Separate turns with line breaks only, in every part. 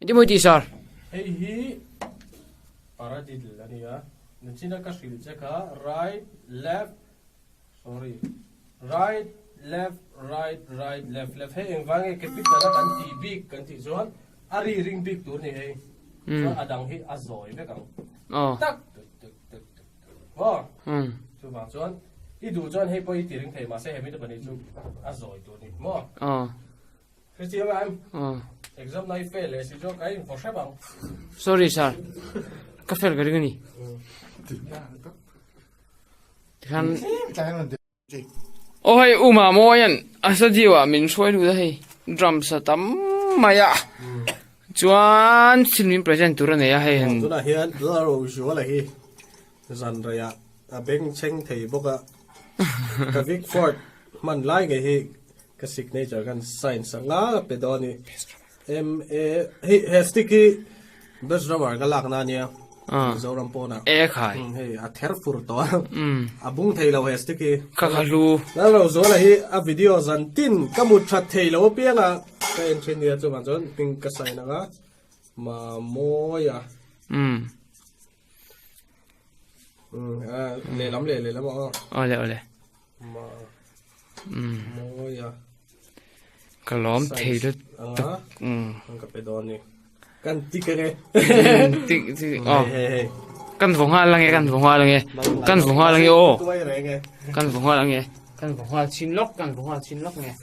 Engtin maw i tih sir?
Hei hi paradiddle a nia, nachina ka hrilh che kha right left sorry right left right right left left hei engvang nge capital a kan tih bik kan tih chuan a ri ring bik tur a ni hei chuan a dang hi a zawi vek ang tak tuk tuk tuk tuk tuk maw chuvang chuan i duh chuan hei pawh i ti ring thei mahse hemi te pahnih chu a zawi tur a ni maw. Hetiang a em? Exam na i fail leh si chuan ka info hrep ang.
Sorry sir. Ka fail ka ring a ni. Tikhan Oh hei Uma mawian a studio ah min hruai lut a hei drums a tam mai a. Chuan thil min present tur a nei a hei han.
Tunah hian Lalrozuala hi zan reiah a bengchheng thei bawk a. Ka Vic Ford hman lai ngei hi Ka signature khan sign sak nga ka pe dawn i MA hei he stick hi best drummer ka lak na ania Mizoram pawn ah
E khai
hei a ther fur tawh a a bung thei lo he stick hi
ka kha hlu
Lalro Zuala hi a video zan tin ka mut that thei lo apiang a ka en thin nia chuvang chuan hming ka sign ang a Mamawia lehlam leh lehlam aw
awle awle
ma mawia
ka lawm thei lut
tuk ka pe dawn ni kan tik ange
tik tik aw kan vaw nghal ange kan vaw nghal ange kan vaw nghal ange aw kan vaw nghal ange kan vaw nghal chin lawk kan vaw nghal chin lawk nge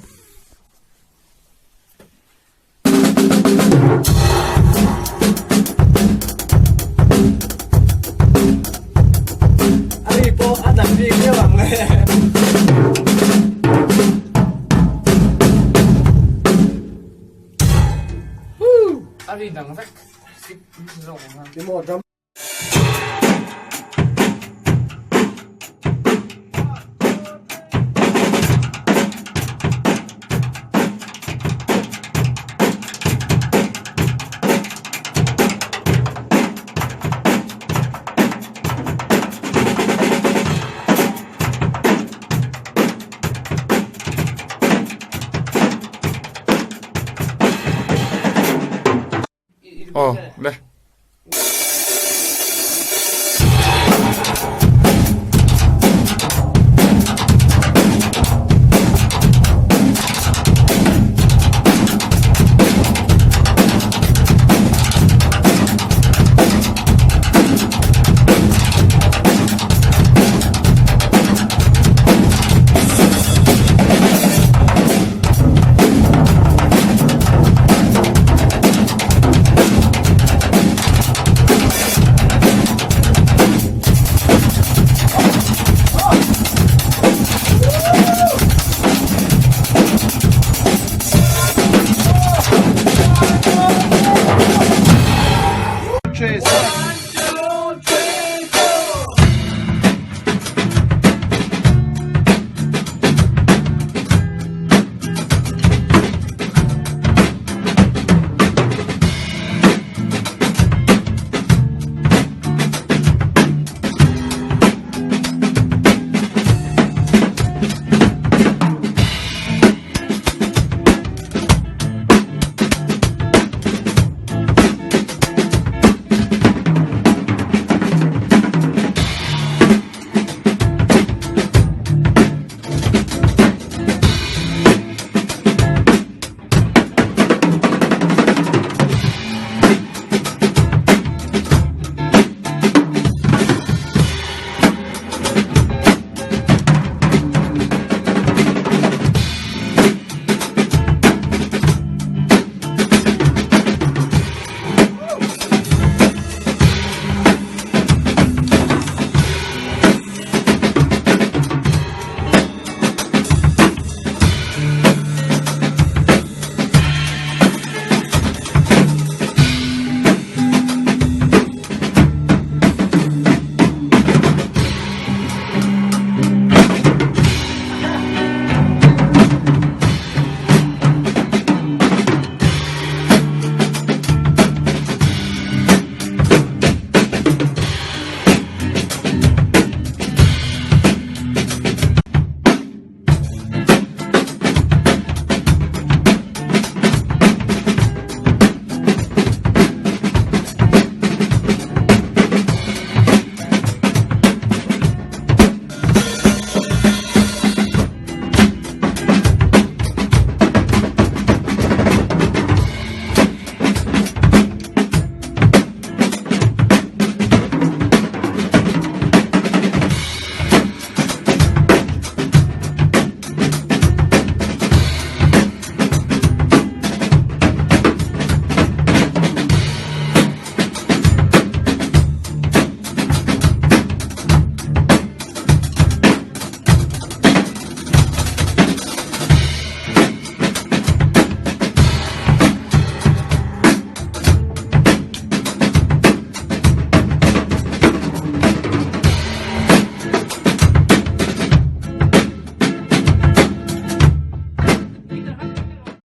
A ri pawh a dang bik viau ang le.
A ri dang vek.
Aw le.